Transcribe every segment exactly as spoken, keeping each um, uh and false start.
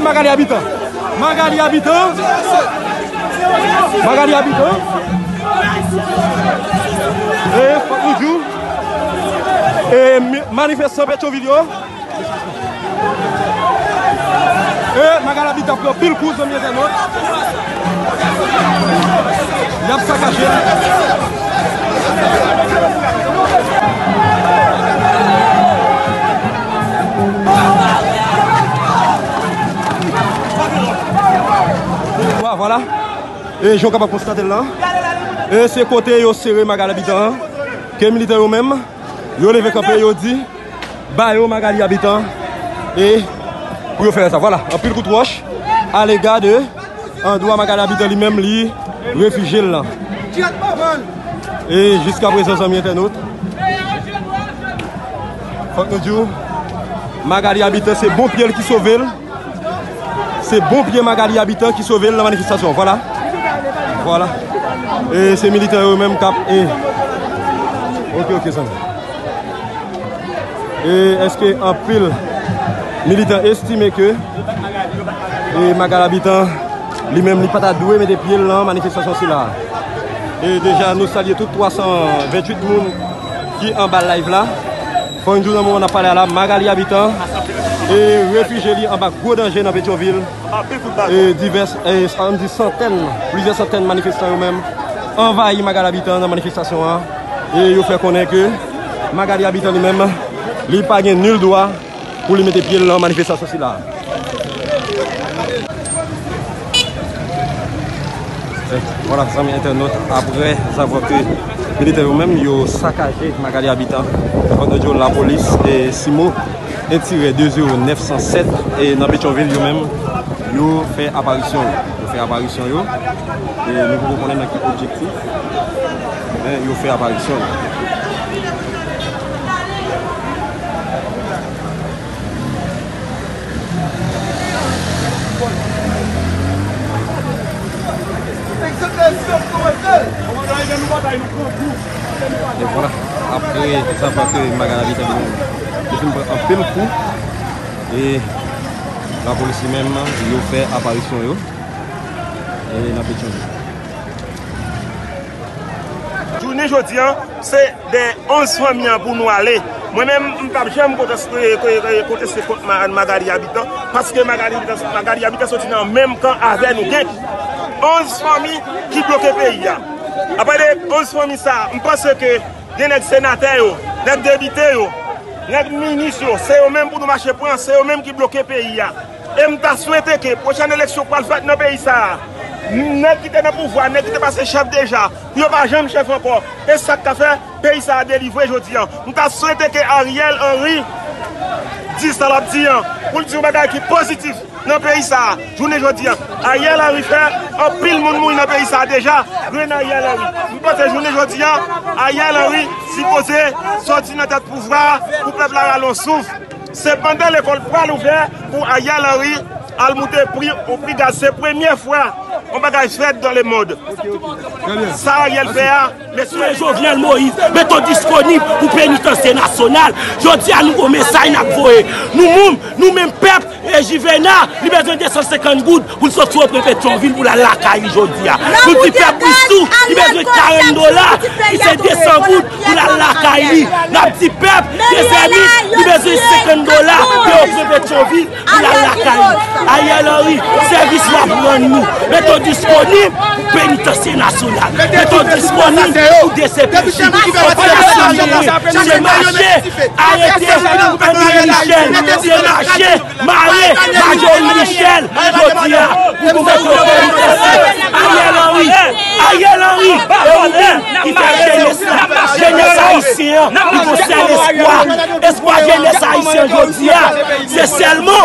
Magalie Habitant. Magalie Habitant. Magalie Habitant. E fòk nou di w, e mi- manifestan Petyonvil yo. E Magalie Habitant pran pil kou, zanmi entènot. Y ap sakaje. Vwa- Vwala. E jan w kapab konstate l lan, e se kote yo sere Magalie Habitant an, ke militè yo menm, yo leve kanpe, yo di, ba yo Magalie Habitant, e pou yo fè sa. Vwala, anpil kout wòch, alega de andwa Magalie Habitant li menm, li refijye l lan. E jiska prezan, zanmi entènot, fòk nou di w, Magalie Habitant, se bon pye l ki sove l. Se bon pye Magalie Habitant ki sove l nan manifestasyon. Vwala. Vwala. E se militan yo menm k ap, e, ok, ok, zanmi. E èske anpil militan estime ke, e, Magalie Habitant li menm li pa ta dwe mete pye l nan manifestasyon sila a? E deja, nou salye tout twa san venntuit moun ki anba live la. Fò n di w nan moman n ap pale a la, Magalie Habitant, e, refijye li anba gwo danje nan Petyonvil. E divès, e, ann di santèn, plizyè santèn manifestan yo menm anvayi Magalie Habitant nan manifestasyon an. E yo fè konnen ke Magalie Habitant li menm, li pa gen nil dwa pou li mete pye l nan manifestasyon sila. Eh, vwala, zanmi entènot, apre zavwa ke militè yo menm yo sakaje Magalie Habitant, pandan yo lapolis e simo entire de zewo nèf san sèt, e nan Petyonvil yo menm, yo fè aparisyon yo. Yo fè aparisyon yo. E nou poko konnen nan ki objektif, men yo fè aparisyon yo. E vwala, apre sa, paske Magalie Habitant li menm, li fin pran anpil kou, e lapolis li menm, yo fè aparisyon yo, e nan Petyonvil. Jounen jodi an, se dèyè onz fanmi an pou nou ale. Mwen menm, m p ap janm konteste, konteste kont Ma- Magalie Habitant, paske Magalie Habitant, Magalie Habitant soti nan menm kan avè nou. Gen onz fanmi ki bloke peyi a. Apre de onz fanmi sa a, m panse ke gen nèg senatè yo, nèg depite yo, nèg minis yo, se yo menm pou nou mache pran, se yo menm ki bloke peyi a. E m ta swete ke pwochèn eleksyon k pral fèt nan peyi sa a, nèg ki te nan pouvwa, nèg ki te pase chèf deja, pou yo pa janm chèf ankò. E sa k ka fè peyi sa a delivre jodi an. M ta swete ke Ariel Henry di sa l ap di an, pou l di yon bagay ki pozitif nan peyi sa a. Jounen jodi an, Ariel Henry fè anpil moun mouri nan peyi sa a deja, grenn Ariel Henry. M panse jounen jodi an, Ariel Henry sipoze soti nan tèt pouvwa a pou pèp la rale yon souf. Se pandan lekòl pral ouvè pou Ariel Henry al moute pri, yon pri gaz. Se premye fwa yon bagay fèt dans le monde. Sa Ariel fè a, mesye. Jovenel Moïse, met w disponib pou penitansye nasyonal. Jodi a, nou gon mesaj n ap voye. Nou moun, nou menm pèp, e Jivena, li bezwen de san senkant goud pou l sot sou opre Petyonvil pou l al lakay li jodi a. Nou di pèp Brisou, li bezwen karant dola, ki se de san goud pou l al lakay li. N ap di pèp, mezanmi, li bezwen senkant dola pou opre Petyonvil pou l al lakay li. Ariel Henry, sèvis w ap rann nou. Met w disponib pou penitansye nasyonal. Met w disponib pou D C P J. Fòk se mache, arete André Michel, se mache, mare Marjorie Michel, jodi a, pou gouvènman Ariel Henry. Ariel Henry, e ou menm ki fè jenès la, jenès ayisyen an, li gon sèl espwa. Espwa jenès ayisyen an jodi a, se sèlman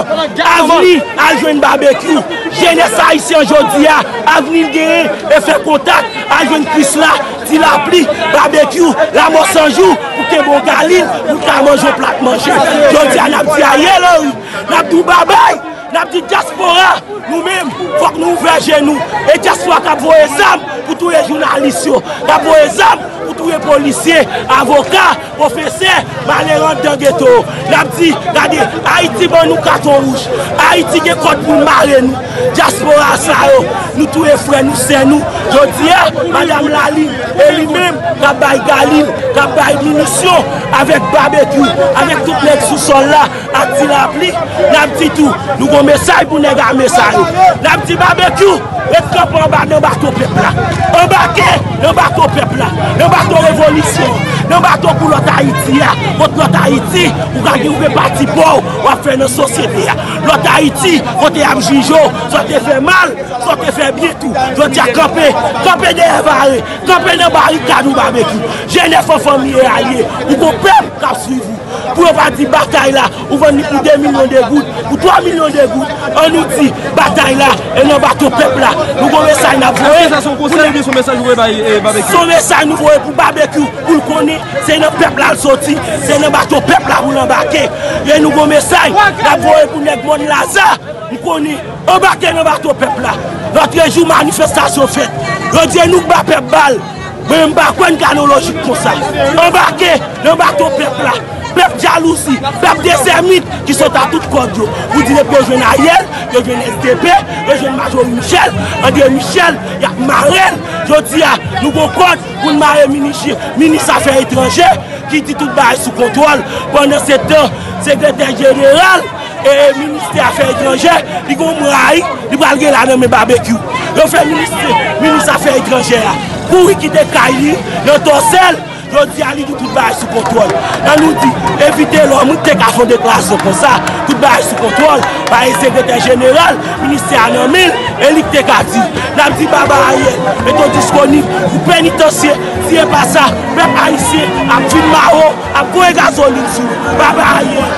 avni al jwenn Babekyou. Jenès ayisyen an jodi a, avni l genyen, e fè kontak, al jwenn Krisla, Ti Lapli, Babekyou, Lamò San Jou, pou kenbe yon galin, pou l ka manje yon plat manje. Jodi a, n ap di Ariel Henry, n ap di w babay. N ap di dyaspora, nou menm, fòk nou ouvè je nou. E dyaspora k ap voye zam pou touye jounalis yo, k ap voye zam pou touye polisye, avoka, pwofesè, m ale anndan geto. N ap di, gade, Ayiti ban nou katon wouj. Ayiti gen kòd pou l mare nou. Dyaspora sa yo, nou touye frè nou, sè nou. Jodi a, madanm Lalin, e li menm k ap bay Galil, k ap bay minisyon avèk Babekyou, avèk tout nèg sou sòl la, ak Ti Lapli, n ap di tou, nou gon mesaj pou nèg ame sa yo. N ap di Babekyou, ret kanpe anba nan bato pèp la. Anbake nan bato pèp la, nan bato revolisyon, nan bato pou lòt Ayiti a. Kot lòt Ayiti, ou ka gen, ou gen pati pa w, w ap fè nan sosyete a. Lòt Ayiti, kote y ap jije w, sa w te fè mal, sa w te fè byen tou. Jodi a kanpe, kanpe dèyè vare, kanpe nan barikad ou Babekyou. Jenès an fanmi e alye, ou gon pèp k ap swiv ou. Pou yo pa di batay la, ou vann li pou de milyon de goud, pou twa milyon de goud. An nou di, batay la, e nan bato pèp la. Nou gon mesaj n ap voye. Èske sa se yon konsèy oubyen se yon mesaj ou voye bay, eh, Babekyou? Se yon mesaj nou voye pou Babekyou, pou l konnen se nan pèp la l soti, se nan bato pèp la pou l anbake. E nou gon mesaj n ap voye pou nèg Mòn Laza. M konnen, anbake nan bato pèp la. Lòtrejou manifestasyon fèt. Yo di e nou k ba pèp bal. Mwen menm m pa kwè n ka nan lojik konsa. Anbake nan bato pèp la. Pèp jalouzi, pèp desèmit ki sot a tout kòd yo. Pou di depi yo jwenn Ariel, yo jwenn S D P, yo jwenn Majorie Michel, André Michel, y ap mare l. Jodi a, nou gon kòd pou n mare minis, minis afè etranjè ki di tout bagay sou kontwòl. Pandan se tan, sekretè jeneral e ministè afè etranjè, li gon mray, li pral gen la nan men Babekyou. Yo fè minis, minis afè etranjè a kouri kite kay li nan Tòsèl. Jodi a, li di tout bagay sou kontwòl. An nou di, evite lòm, ou te ka fè yon deklarasyon konsa, tout bagay sou kontwòl, paske sekretè jeneral ministè a nan men l, e li k te ka di. N ap di baba Ariel, mete w disponib pou penitansye, si e pa sa, pèp ayisyen ap vin mare w, ap voye gazolin sou ou. Baba Ariel.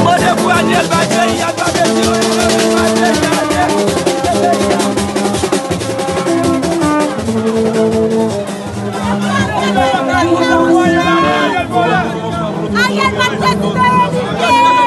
Mande pou Ariel bay peyi a, bay peyi a, bay peyi a. Ariel pa t prezidan elite.